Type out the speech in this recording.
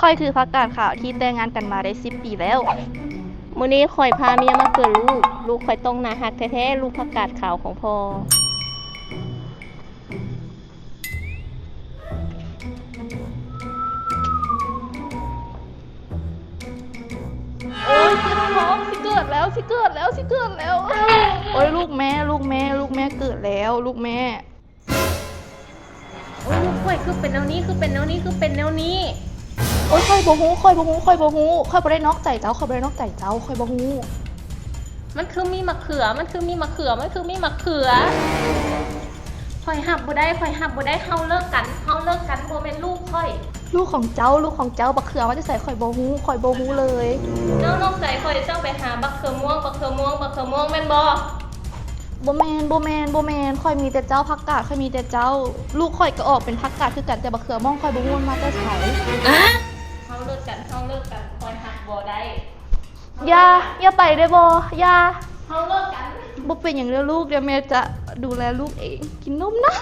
ຂ້ອຍຄືຜັກກາດຂາວທີ່ແຕ່ງງານກັນມາໄດ້ສິບປີແລ້ວ. ມື້ນີ້ຂ້ອຍພາເມຍມາເກີດລູກ, ລູກຂ້ອຍຕ້ອງໜ້າຮັກແທ້ໆ, ລູກຜັກກາດຂາວຂອງພໍ່. ໂອ້ຍ ເຈັບທ້ອງ, ຊິເກີດແລ້ວ, ຊິເກີດແລ້ວ, ຊິເກີດແລ້ວ. ໂອ້ຍ ລູກແມ່, ລູກແມ່, ລູກແມ່ເກີດແລ້ວ, ລູກແມ່. ໂອ້ຍ ລູກຂ້ອຍຄືເປັນແນວນີ້, ຄືເປັນແນວນີ້, ຄືເປັນແນວນີ້. ໂອ້ຍ ຂ້ອຍບໍ່ຮູ້, ຂ້ອຍບໍ່ຮູ້, ຂ້ອຍບໍ່ຮູ້, ຂ້ອຍບໍ່ໄດ້ນອກໃຈເຈົ້າ, ຂ້ອຍບໍ່ໄດ້ນອກໃຈເຈົ້າ, ຂ້ອຍບໍ່ຮູ້. ມັນຄືມີໝາກເຂືອ, ມັນຄືມີໝາກເຂືອ, ມັນຄືມີໝາກເຂືອ. ຂ້ອຍຮັບບໍ່ໄດ້, ຂ້ອຍຮັບບໍ່ໄດ້, ເຮົາເລີກກັນ, ເຮົາເລີກກັນ, ບໍ່ແມ່ນລູກຂ້ອຍ. ລູກຂອງເຈົ້າ, ລູກຂອງເຈົ້າ, ບັກເຂືອມາແຕ່ໃສ? ຂ້ອຍບໍ່ຮູ້, ຂ້ອຍບໍ່ຮູ້ເລີຍ. ເຈົ້ານອກໃຈຂ້ອຍ, ເຈົ້າໄປຫາບັກເຂືອມ່ວງ, ບັກເຂືອມ່ວງ, ບັກເຂືອມ່ວງ, ແມ່ນບໍ່? ບໍ່ແມ່ນ, ບໍ່ແມ່ນ, ບໍ່ແມ່ນ, ຂ້ອຍມີແຕ່ເຈົ້າ, ຜັກກາດ, ຂ້ອຍມີແຕ່ເຈົ້າ. ລູກຂ້ອຍກໍອອກເປັນຜັກກາດຄືກັນ, ແຕ່ບັກເຂືອມ່ວງຂ້ອຍບໍ່ຮູ້ມັນມາແຕ່ໃສ. ເຮົາເລີກກັນ, ເຮົາເລີກກັນ, ຂ້ອຍຮັບບໍ່ໄດ້. ຢ່າ, ຢ່າໄປໄດ້ບໍ່? ຢ່າ. ເຮົາເລີກກັນ. ບໍ່ເປັນຫຍັງເດີ້ລູກ, ດຽວແມ່ຈະດູແລລູກເອງ. ກິນນົມນະ.